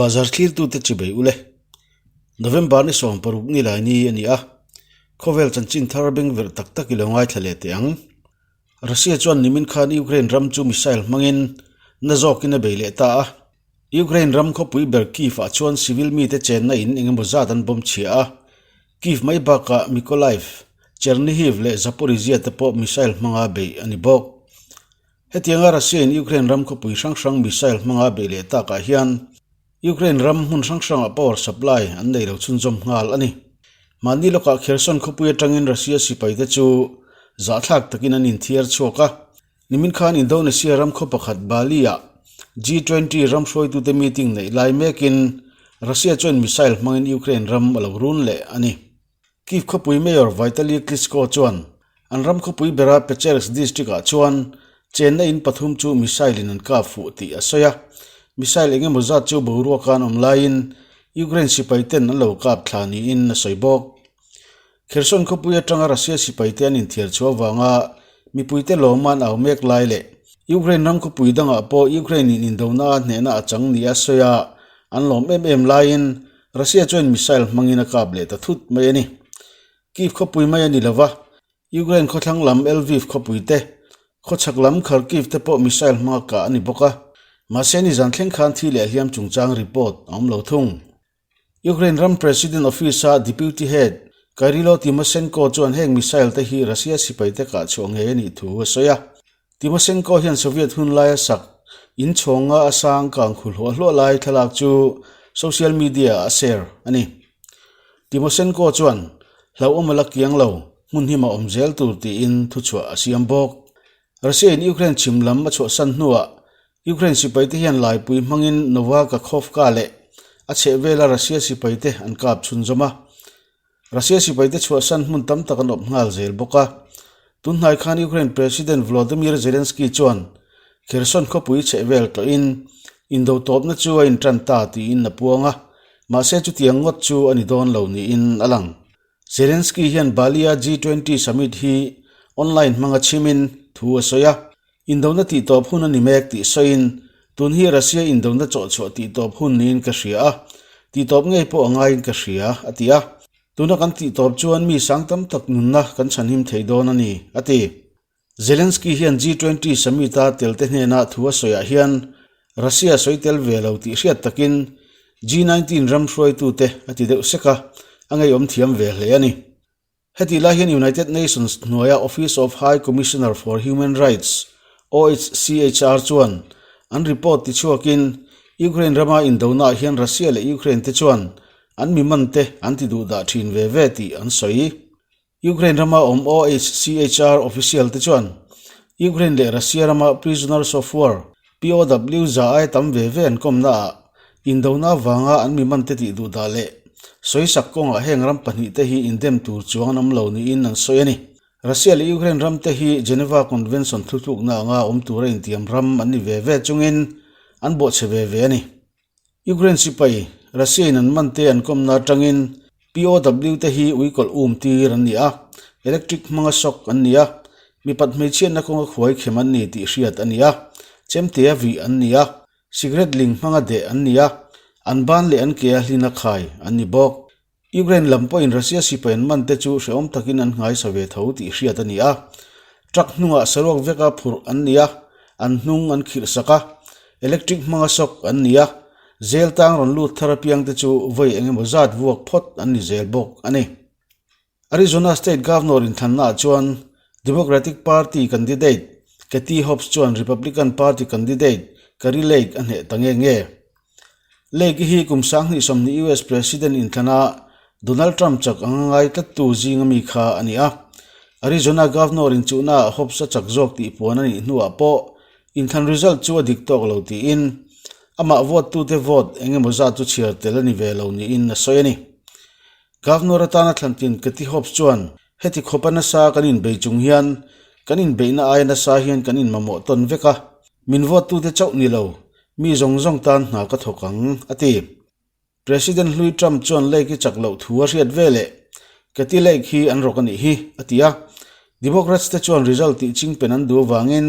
Bazar thlirtute chibei ule. November ni 16 ni lai ni a ni a. Khawvel chanchin thar bengverh tak tak i lo ngaithla leh teh ang. Russia chuan nimin khan Ukraine ram chu missile hmangin na zawkin a bei leh ta a. Ukraine ram khawpui ber Kyiv ah chuan civil mite chenna in engemaw zat an bawm chhia a. Kyiv mai bakah Mykolaiv, Chernihiv leh Zaporizhzhia te pawh missile hmanga beih a ni bawk. Hetianga Russia in Ukraine ram khawpui hrang hrang missile hmanga beih leh takah hian Ukraine ram hmun hrang hrangah power supply an nei lo chhunzawm nghal a ni. Mahni lawkah Kherson khawpui atangin Russia sipaite chu zahthlak takin an inthiar chhuak a. Nimin khan Indonesia ram khaw pakhat Bali-ah G20 ram hruaitute meeting neih lai mekin Russia chuan missile hmangin Ukraine ram a lo run leh a ni. Kyiv khawpui Mayor Vitali Klitschko chuan an ram khawpui bera Pechersk district-ah chuan chenna in pathum chu missile-in an kap fuh tih a sawi a. Missile eng emaw zat chu boruaka an awm laiin Ukraine sipai ten an lo kap thla niin a sawi bawk. Kherson khawpui atanga Russia sipaite an inthiar chhuah avanga mipuite lawma an au mek lai leh Ukraine ram khawpui dangah pawh Ukraine-in indona a hnehna a chang nia sawi a, an lawm em em laiin Russia chuan missile hmangin a kap leh ta thut mai a ni. Kyiv khawpui mai a ni lova, Ukraine khawthlang lam Lviv khawpui te, khawchhak lam Kharkiv te pawh missile hmanga kah a ni bawk a. Mahse nizan thleng khan thi leh hliam chungchang report a awm lo thung. Ukraine ram President Office-a Deputy Head Kyrylo Tymoshenko chuan heng missile te hi Russia sipaite kah chhuah ngei a nih thu a sawi a. Tymoshenko hian Soviet hun laia sak in chhawnga a sang kang khu hluah hluah lai thlalak chu social media-ah a share a ni. Tymoshenko chuan, Hlauhawm a la kiang lo, hmun him a awm zel tur tiin thuchhuah a siam bawk. Russia-in Ukraine chhim lam a chhuahsan hnuah Ukraine sipaite hian laipui hmangin Nova Kakhovka leh a chhehvela Russia sipaite an kap chhunzawm a. Russia sipaite chhuahsan hmun tam tak an awp nghal zel bawk a. Tunhnai khan Ukraine President Volodymyr Zelensky chuan Kherson khawpui chhehvel tlawhin indo tawpna chu a intan ta tiin a puang a, mahse chutiang ngawt chu a ni dawn lo niin a lang. Zelensky hian Bali-a G20 summit hi online hmanga chhimin thu a sawi a. Indona tihtawp hun a ni mek tih sawiin, tun hi Russia indona chawhchhuah tihtawp hun niin ka hria a, tihtawp ngei pawh a ngaiin ka hria, a ti a. Tuna kan tihtawp chuan mi sang tam tak nunna kan chhanhim thei dawn a ni, a ti. Zelensky hian G20 summit-a telte hnena thu a sawiah hian Russia sawi tel ve lo tih hriat takin G19 ram hruaitute a ti deuh sek a, a ngeiawm thiam ve hle a ni. Heti lai hian United Nations hnuaia Office of High Commissioner for Human Rights, OHCHR, chuan an report tichhuakin Ukraine rama indonaah hian Russia leh Ukraine te chuan an mi mante an ti duhdah thin ve ve tih an sawi. Ukraine rama awm OHCHR official te chuan Ukraine leh Russia rama prisoners of war, POW, za ai tam ve ve an kawmnaah Indona avanga an mi mante tih duhdah leh sawisak kawngah heng ram pahnihte hi indem tur chuang an awm lo niin an sawi a ni. Russia leh Ukraine ramte hi Geneva Convention thutlukna anga awm tura intiam ram an ni ve ve chungin an bawhchhe ve ve a ni. Ukraine sipai Russia in an mante an kawmna atangin POW te hi uikawlh um tir an ni a, electric hmanga shock an ni a, mipat hmeichhiatna kawnga khuai khem an ni tih hriat a ni a, chemtea vih an ni a, Cigarette ling hmanga deh an ni a, an ban leh an ke a hlin a khai an ni bawk. Ukraine lam pawhin Russia sipai an man te chu hrehawm takin an nghaisa ve tho tih hriat a ni a. Truck hnungah saruak veka phurh an ni a, an hnung an khirh sak a, electric hmanga shock an ni a, zel tang rawn lut thar apiang te chu vawi eng emaw zat vuak phawt an ni zel bawk a ni. Arizona State Governor inthlannaah chuan Democratic Party candidate Katie Hobbs chuan Republican Party candidate Kari Lake a hneh ta nge nge. Lake-i hi kum 2020 US President inthlana Donald Trump chak anga ngai tlattu zinga mi kha a ni a. Arizona Governor inchuhnaah Hobbs a chak zawk tih puan a nih hnuah pawh inthlan result chu a dik tawk lo tiin amah vote tute vote engemaw zat chu chhiar tel a ni ve lo niin a sawi a ni. Governor atana thlantin Katie Hobbs chuan, Heti khawpa nasa kan inbei chung hian kan inbeihna aia nasa hian kan inmamawh tawn vek a, min vote tute chauh ni lo, mi zawng zawng tan hna ka thawk ang, a ti. President hlui Trump chuan Lake-i chak loh thu a hriat ve leh, Katie Lake hi an rawk a nih hi, a ti a. Democrats te chuan result tih chingpen an duh avangin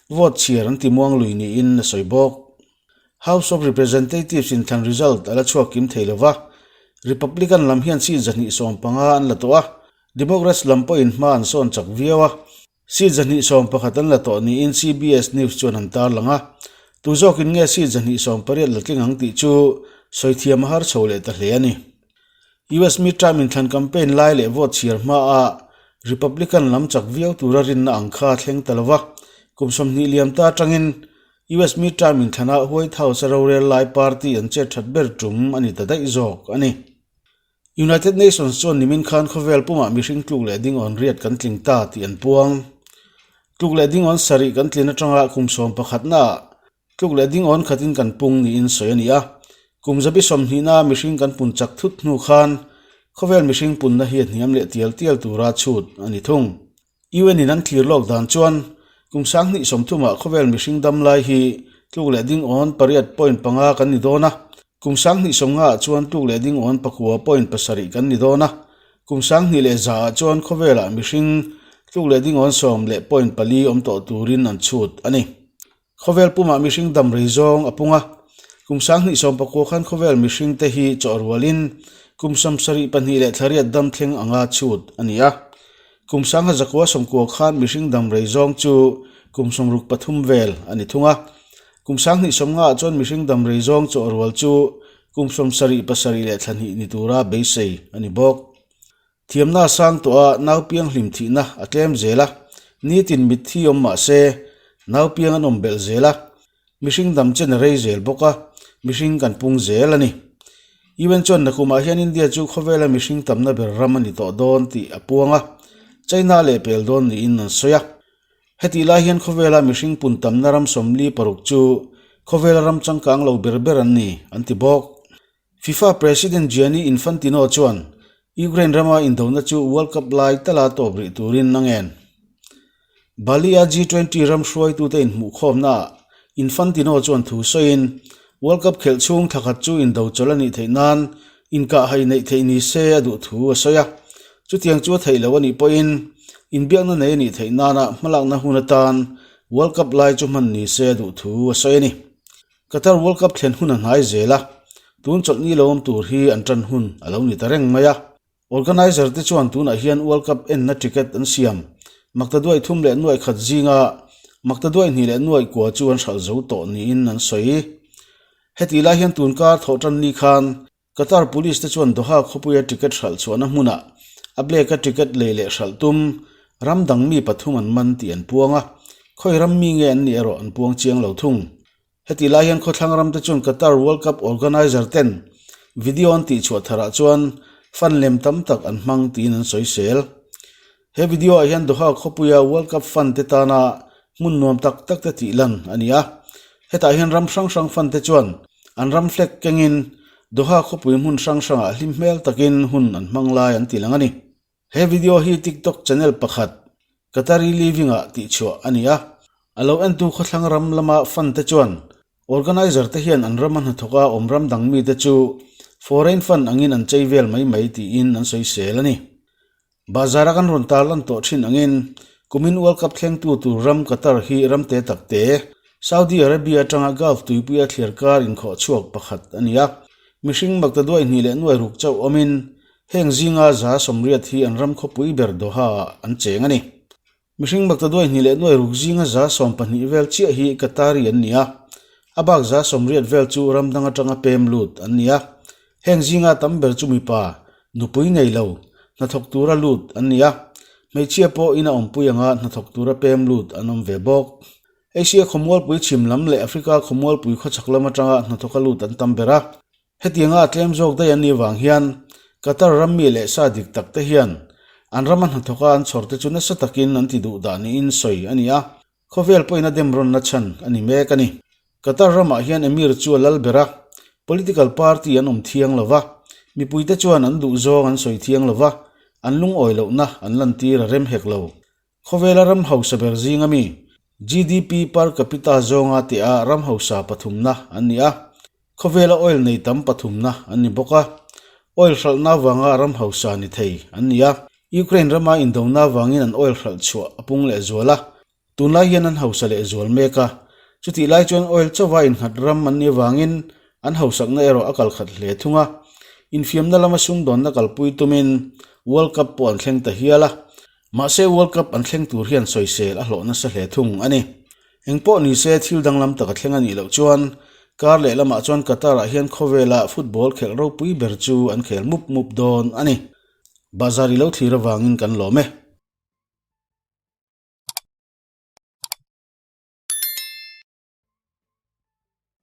vote chhiar an ti muang lui niin a sawi bawk. House of Representatives inthlan result a la chhuak kim thei lo va, Republican lam hian seat 215 an la tawh a, Democrats lam pawhin hma an sawn chak viau a, seat 211 an la tawh niin CBS News chuan an tarlang a. Tu zawkin nge seat 218 la tling ang tih chu sawi thiam a har chho leh ta hle a ni. US midterm inthlan campaign lai leh vote chhiar hmaa Republican lam chak viau tura rinna ang kha a thleng ta lo va, kum 20 liam ta atangin US midterm inthlanah White House-a rorel lai party an chet that ber tum a ni ta daih zawk a ni. United Nations chuan nimin khan khawvel pumah mihring tluk leh dingawn riat kan tling ta tih an puang. Tluk leh dingawn sarih kan tlin atanga kum sawm pakhatnaah Tluk leh ding awn khatin kan pung niin sawi a ni a, kum zabi sawmhnihna mihring kan pun chak thut hnu khan khawvel mihring punna hi a hniam leh tial tial tura chhut a ni thung. UN in an thlir lawk dan chuan kum 2030 ah khawvel mihring dam lai hi tluk leh ding awn pariat point panga kan ni dawn a, kum 2050 ah chuan tluk leh ding awn pakua point pasarih kan ni dawn a, kum 2100 ah chuan khawvelah mihring tluk leh ding awn sawm leh point pali awm tawh turin an chhut a ni. Khawvel pumah mihring dam rei zawng a pung a, kum 2019 khan khawvel mihringte hi chawh rualin kum 72 leh thlariat dam thleng anga chhut a ni a. Kum 1990 khan mihring dam rei zawng chu kum 63 vel a ni thung a. Kum 2050 ah chuan mihring dam rei zawng chawh rual chu kum 77 leh thla hnih ni tura beisei a ni bawk. Thiamna a sang tawh a, naupiang hlim thihna a tlem zel a, nitin mitthi awm mah se, naupiang an awm belh zel a, mihring dam chen a rei zel bawk a, mihring kan pung zel a ni. UN chuan nakumah hian India chu khawvela mihring tamna ber ram a ni tawh dawn tih a puang a, China leh pel dawn niin an sawi a. Hetih lai hian khawvela mihring pun tamna ram 46 chu khawvela ram changkang lo ber ber an ni, an ti bawk. FIFA President Gianni Infantino chuan Ukraine rama indona chu World Cup lai tala tawp rih turin a ngen. Bali-a G20 ram hruaitute inhmuhkhawmnaah Infantino chuan thu sawiin, World Cup khelh chhung thla khat chu indo chawlh a nih theih nan inkahhai neih theih ni se a duh thu a sawi a. Chutiang chu a theih loh a nih pawhin inbiakna nei a nih theih nana hmalakna hun atan World Cup lai chu hman ni se a duh thu a sawi a ni. Qatar World Cup thlen hun a hnai zel a, tun chawlhni lo awm tur hi an tan hun a lo ni ta reng mai a. Organizer te chuan tunah hian World Cup enna ticket an siam maktaduai thum leh nuai khat zinga maktaduai hnih leh nuai kua chu an hralh zo tawh niin an sawi. Hetih lai hian tun kar thawh tan ni khan Qatar Police te chuan Doha khawpuia ticket hralh chhuahna hmunah a black-a ticket lei leh hralh tum ram dang mi pathum an man tih an puang a, khawi ram mi nge an nih erawh an puang chiang lo thung. Hetih lai hian khawthlang ram te chuan Qatar World Cup organizer ten video an tihchhuah tharah chuan fan lem tam tak an hmang tiin an sawi sel. He video ah hian Doha khawpuia World Cup fan te tana hmun nuam tak tak te tih lan a ni a. Hetah hian ram hrang hrang fan te chuan an ram flag kengin Doha khawpui hmun hrang hrangah hlim hmel takin hun an hmang lai an ti lang a ni. He video hi TikTok channel pakhat Qatari Living ah tihchhuah a ni a. A lo entu khawthlang ram lama fan te chuan Organizer te hian an rama hnathawka awm ram dang mite chu foreign fund angin an chei vel mai mai tiin an sawisel a ni. Bazar-a kan rawn tarlan tawh thin angin kumin World Cup thlengtu tur ram Qatar hi ram te tak te, Saudi Arabia atanga Gulf tuipuia thliar kar inkhawh chhuak pakhat a ni a. Mihring maktaduai hnih leh nuai ruk chauh awmin heng zinga 180 hi an ram khawpui ber Doha-ah an cheng a ni. Mihring maktaduai hnih leh nuai ruk zinga 12% vel chiah hi Qatari an ni a, a bak 80% vel chu ram dang atanga pem lut an ni a. Heng zinga tam ber chu mipa, nupui nei lo, hnathawk tura lut an ni a, hmeichhia pawh ina awmpui anga hnathawk tura pem lut an awm ve bawk. Asia khawmualpui chhim lam leh Africa khawmualpui khawchhak lam atanga hnathawka lut an tam ber a. Hetianga a tlem zawk daih an nih vang hian Qatar ram mi leh sa dik tak te hian an rama hnathawka an chhawr te chu nasa takin an ti duh dah niin sawi a ni a, khawvel pawhin a dem rawnna chhan a ni mek a ni. Qatar ramah hian Emir chu a lal ber a, political party an awm thiang lo va, mipuite chuan an duh zawng an sawi thiang lo va, an lungawi lohna an lantir a rem hek lo. Khawvela ram hausa ber zinga mi, GDP per capita zawnga tia ram hausa pathumna an ni a, khawvela oil nei tam pathumna an ni bawk a, oil hralhna avanga ram hausa ni thei an ni a. Ukraine rama indona avangin an oil hralh chhuah a pung lehzual a, tunlai hian an hausa lehzual mek a. Chutih lai chuan oil chauha innghat ram an nih avangin an hausakna erawh a kal khat hle thung a. Infiamna lama sumdawnna kalpui tumin World Cup pawh an thleng ta hial a. Mahse World Cup an thleng tur hian sawisel a hlawh nasa hle thung a ni. Engpawh ni se thil danglam taka thleng a nih loh chuan kar lehlamah chuan Qatar-ah hian khawvela football khelh ropui ber chu an khel mup mup dawn a ni. Bazar i lo thlir avangin kan lawm e.